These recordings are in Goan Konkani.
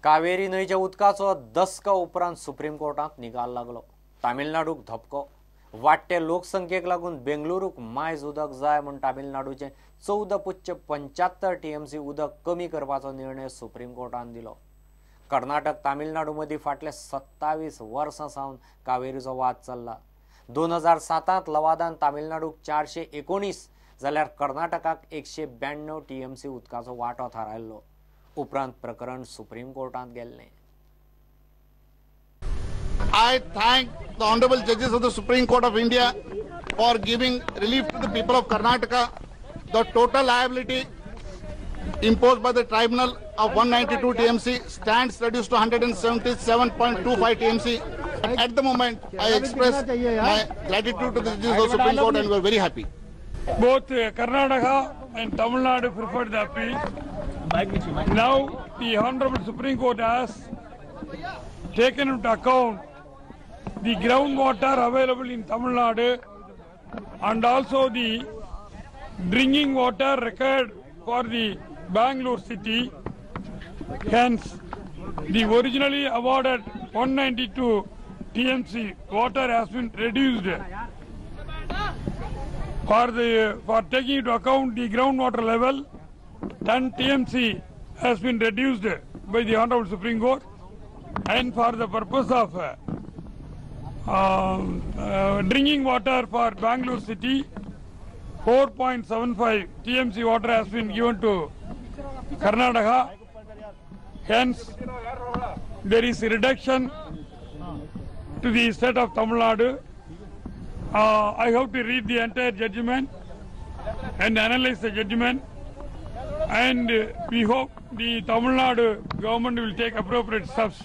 कावेरी न्हंयच्या उदकाचो दसका उपरांत सुप्रीम कोर्टांत निकाल लागलो. तामिळनाडूक धपको. वाडटे लोकसंख्येक लागून बेंगलुरूक मायज उदक जाय म्हूण तामिळनाडूचें 14.75 TMC उदक कमी करपाचो निर्णय सुप्रीम कोर्टान दिलो. कर्नाटक तामिळनाडू मदीं फाटल्या 27 वर्सां सावन कावेरीचो वाद चल्ला. 2007 लवादान तामिळनाडूक 419 जाल्यार कर्नाटकाक 192 TMC उदकाचो वांटो थारायल्लो. उपरांत प्रकरण सुप्रीम कोर्टांत गेल्लें. I thank the honorable judges of the Supreme Court of India for giving relief to the people of Karnataka. The total liability imposed by the tribunal of 192 TMC stands reduced to 177.25 TMC. At the moment, I express my gratitude to the judges of the Supreme Court and we are very happy. Both Karnataka and Tamil Nadu preferred the appeal. Now the Honorable Supreme Court has taken into account the groundwater available in Tamil Nadu and also the drinking water required for the Bangalore city. Hence, the originally awarded 192 TMC water has been reduced for taking into account the groundwater level. 10 TMC has been reduced by the Honorable Supreme Court, and for the purpose of drinking water for Bangalore city, 4.75 TMC water has been given to Karnataka. Hence, there is a reduction to the state of Tamil Nadu. I have to read the entire judgment and analyze the judgment, and we hope the Tamil Nadu government will take appropriate steps.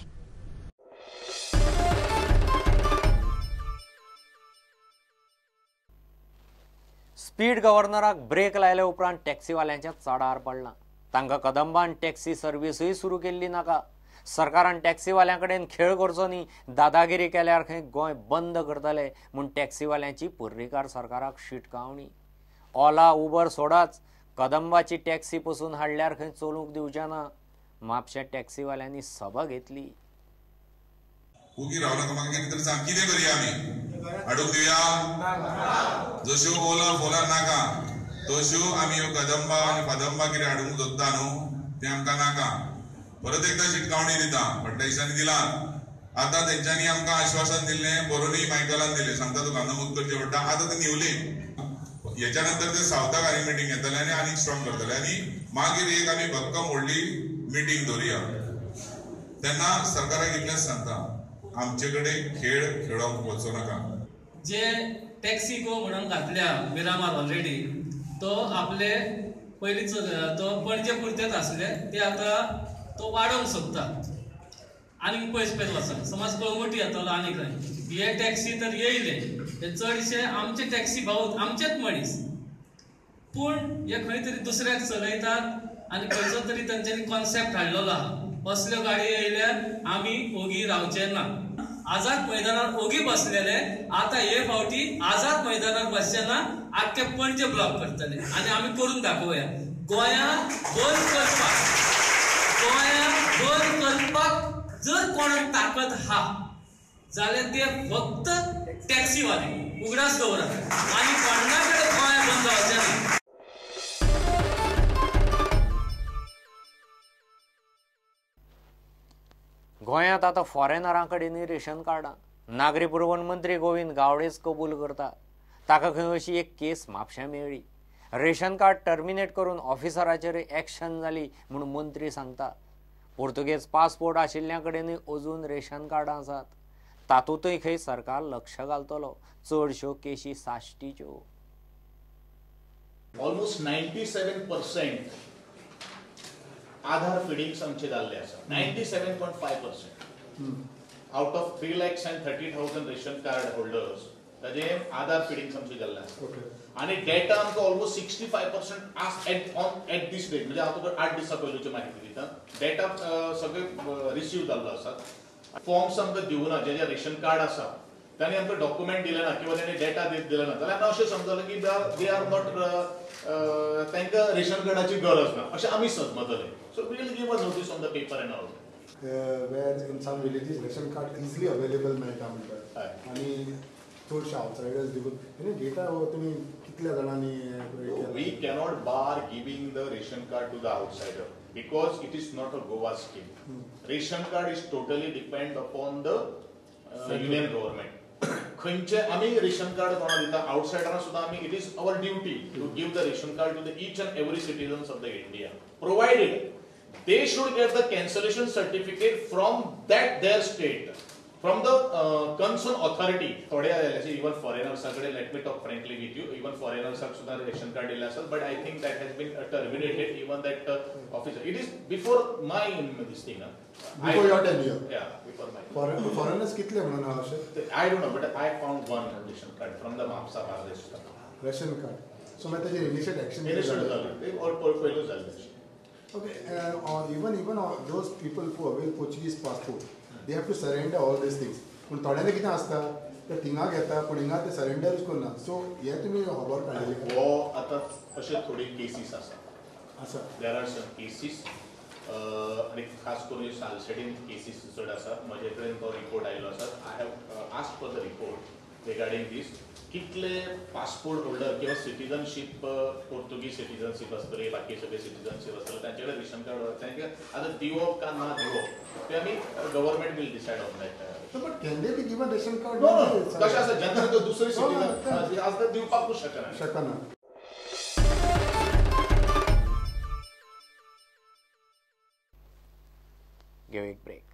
Speed गव्हर्नराक break लायले उपरांत टॅक्सीवाल्यांच्या चडार पडलां. तांकां कदंबान टॅक्सी सर्विसूय सुरू केल्ली नाका. सरकारान टॅक्सीवाल्यां कडेन खेळ करचो न्ही, दादागिरी केल्यार खंय गोंय बंद करतले म्हूण टॅक्सीवाल्यांची पर्रीकार सरकाराक शिटकावणी. ओला उबर सोडाच, कदंबाची टॅक्सी पसून हाडल्यार खंय चलूंक दिवचे ना. म्हापशें टॅक्सीवाल्यांनी सभा घेतली. ओगी रावला का म्हाका कितें तरी सांग, कितें करया आमी? हाडूंक दिवया? जश्यो ओला फोला नाका तश्यो आमी ह्यो कदंबा आनी कदंबा कितें हाडूंक सोदता न्हू तें आमकां नाका. परत एकदां शिटकावणी दिता, फाटल्या दिसांनी दिला. आतां तेंच्यांनी आमकां आश्वासन दिल्लें, बरोनी मायकलान दिलें, सांगता तुका नमूद करचें पडटा. आतां ते न्हिवले. हेच्या नंतर ते सावथाक आनी मिटींग घेतले आनी आनीक स्ट्रॉंग करतले आनी मागीर एक आमी भक्कम व्हडली मिटींग दवरुया. तेन्ना सरकाराक इतलेंच सांगता, आमचे कडेन खेळ खेळोंक वचो नाका. जे टॅक्सी गो म्हणून घातल्या मिरामार ऑलरेडी, तो आपले पयलींच तो पणजे पुरतेच आसले, ते आतां तो वाडोवंक सोदता आनीक पयस पयस वचोन. समज कळंगुटी येतलो आनी खंय हे टॅक्सी तर येयले, हे चडशे आमचे टॅक्सी भाऊ आमचेच मनीस, पूण हे खंय तरी दुसऱ्याक चलयतात आनी खंयचो तरी तेंच्यांनी कॉन्सेप्ट हाडलेलो आहा. असल्यो गाडी येयल्यार आमी ओगी रावचे ना. आझाद मैदानार ओगी बसलेले आतां हे फावटी आझाद मैदानार बसचे ना, आख्खे पणजे ब्लॉक करतले आनी आमी करून दाखोवया. गोंया बंद करपाक, गोंया बंद करपाक जर कोणाक ताकद हा जाल्यार ते फक्त टॅक्सीवाले. उगडास दवरात आनी कोणा कडेन गोंया बंद जावचें ना. गोंयांत आतां फॉरेनरां कडेनूय रेशन कार्डां. नागरी पुरवण मंत्री गोविंद गावडेच कबूल करता. ताका खंय अशी एक केस म्हापश्यां मेळ्ळी. रेशन कार्ड टर्मिनेट करून ऑफिसराचेर एक्शन जाली म्हूण मंत्री सांगता. पुर्तुगेज पासपोर्ट आशिल्ल्यां कडेनूय अजून रेशन कार्डां आसात. तातूंतय खंय सरकार लक्ष घालतलो. चडश्यो केशी साश्टीच्यो. ऑलमोस्ट 97% आधार फिडिंग्स आमचे जाल्ले आसा. 97.5% out of 3,30,000 ration card holders ताजे आधार फिडिंग्स आमचे जाल्ले आसा. आनी डेटा आमकां ऑलमोस्ट 65% एट दीस डेट, म्हणजे हांव तुका 8 दिसां पयलूची म्हायती दिता, डेटा सगळे रिसीव जाल्लो आसा. फॉर्म्स आमकां दिवना, जे जे रेशन कार्ड आसा तांणी आमकां डॉक्युमेंट दिलें ना किंवा तांणी डेटा दिलें ना जाल्यार आमकां अशें समजलें की they are not, तांकां रेशन कार्डाची गरज ना अशें आमी समजतले. So we will give a notice on the paper and all. where in some villages ration card easily available मेळटा म्हणटात आनी चडशे आवटसायडर्स देखून आनी डेटा तुमी कितल्या जाणांनी? We cannot bar giving the ration card to the outsider because it is not a Goa scheme. Ration card is totally depend upon the union government. खंयचे आमी रेशन कार्ड कोणा दिता आउटसायडरां सुद्दां आमी, it is our duty to give the ration card to the each and every citizens of the India, provided they should get the cancellation certificate from that their state, from the concern authority. थोडे आयले इवन फॉरेनर्सा कडेन, let me talk frankly with you, even फॉरेनर्साक सुद्दां रेशन कार्ड दिल्लें आसत, but I think that has been terminated. Even that officer, it is before my this thing, before your tenure. Yeah, before my. Foreigners कितले म्हणून अशें? I don't know, but I found one ration card from the Mapusa Bardez ration card. So मागीर ताजेर इनिशिएट एक्शन इनिशिएट जालें, ते पयलूच जालें. Okay, even those people who avail Portuguese passport, they have to surrender all these things. पूण थोड्यांनी कितें आसता ते थिंगा घेता पूण हिंगा ते सरेंडरूच करना. सो हे तुमी खबर काडलेली? हो, आतां अशे थोडे केसीस आसा. आसा, there are some cases आनी खास करून सालसेटीन केसीस चड आसा. म्हजे कडेन तो रिपोर्ट आयिल्लो आसा. I have asked for the report regarding this. कितले पासपोर्ट होल्डर किंवा सिटीजनशीप, पोर्तुगीज सिटीजनशीप आसतली, बाकी सगळे सिटीजनशीप आसतले, तांचे कडेन रेशन कार्ड तांचे आतां दिवप काय ना दिवप ते आमी government will decide on that. But can they be given ration card? No, कशें आसा जेन्ना तो दुसरे सिटीजन आसता दिवपाकूच शकना. शकना. घेवया एक ब्रेक.